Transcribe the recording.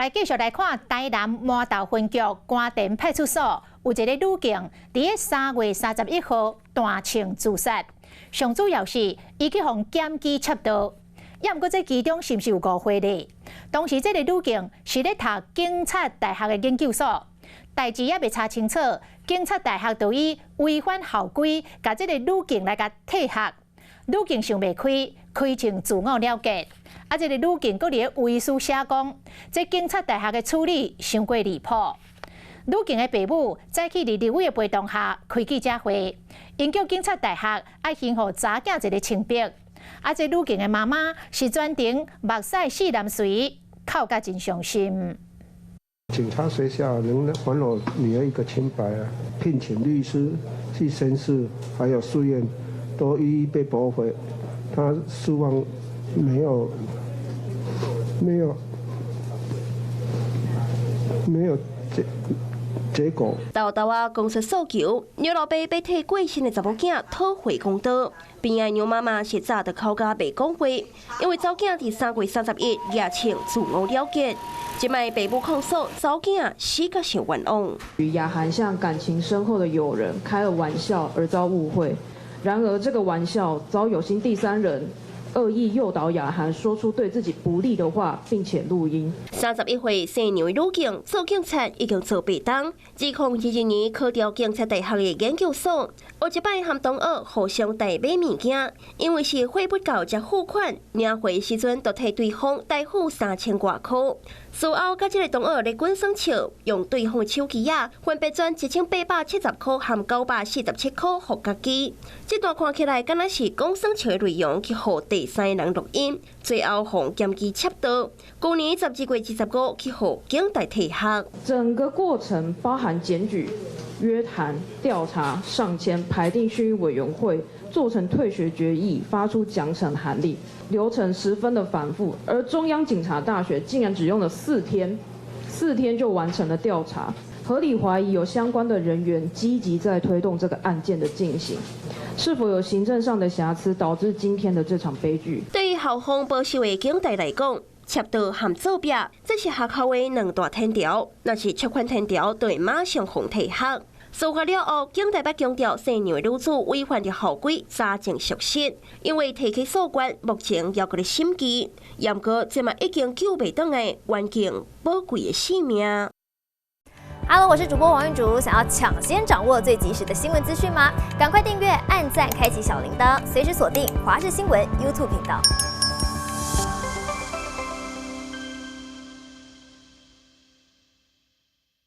來繼續來看台南麻豆分局官田派出所有一个女警，佇咧3月31號彈槍自殺。上主要是伊去予檢舉插刀，也毋過這其中是毋是有誤會咧？當時這个女警是咧讀警察大學的研究所，代誌猶未查清楚，警察大學就以違反校規，共這个女警來共退學。女警想袂開，開槍自我了結。啊，這个女警閣佇咧遺書寫講，這警察大學的處理傷過離譜。女警的爸母早起佇立委的陪同下開記者會，𪜶叫警察大學愛還予查囝一个清白。啊，這女警的媽媽是全程目屎四淋隨，哭甲真傷心。警察學校能還我女兒一個清白啊！聘請律師去申訴，還有訴願，都一一被駁回。他希望沒有沒有沒有結果。豆豆啊，講出訴求，牛老爸欲替過身的查某囝討回公道。邊仔牛媽媽是早就哭甲袂講話，因為查某囝佇3月31舉槍自我了結。這擺爸母控訴查某囝死甲傷冤枉。與雅涵向感情深厚的友人開了玩笑而遭誤會，然而這個玩笑遭有心第三人惡意誘導雅涵說出對自己不利的話，並且錄音。31歲姓牛的女警做警察已經做八冬，2022年考著警察大學的研究所，有一擺和同學互相代買物件，因為是貨不夠才付款，領回時陣就替對方代付3000外箍。事後，佮這个同學咧滾耍笑，用對方的手機仔分別轉1870箍和947箍予家己。這段看起來敢若是講耍笑的內容，去予第三人錄音，最後予檢舉插刀。舊年12月25去予警大退學。整個過程包含檢舉、約談、調查、上簽、排定訓育委員會、做成退學決議、發出獎懲函令，流程十分的繁複。而中央警察大學竟然只用了四天，四天就完成了調查。合理懷疑有相關的人員積極在推動這個案件的進行，是否有行政上的瑕疵導致今天的這場悲劇？對於校方保守的警大來講，插刀和作弊，這是學校的兩大天條。若是觸犯天條，就會馬上予退學。事發了後，警大捌強調，姓牛的女子違反著校規，查證屬實。因為提起訴願，目前猶閣咧審議。毋過這嘛已經救袂轉來冤警寶貴的性命。 Hello，我是主播王玉竹，想要搶先掌握最及時的新聞資訊嗎？趕快訂閱、按讚、開啟小鈴鐺，隨時鎖定華視新聞 YouTube 頻道。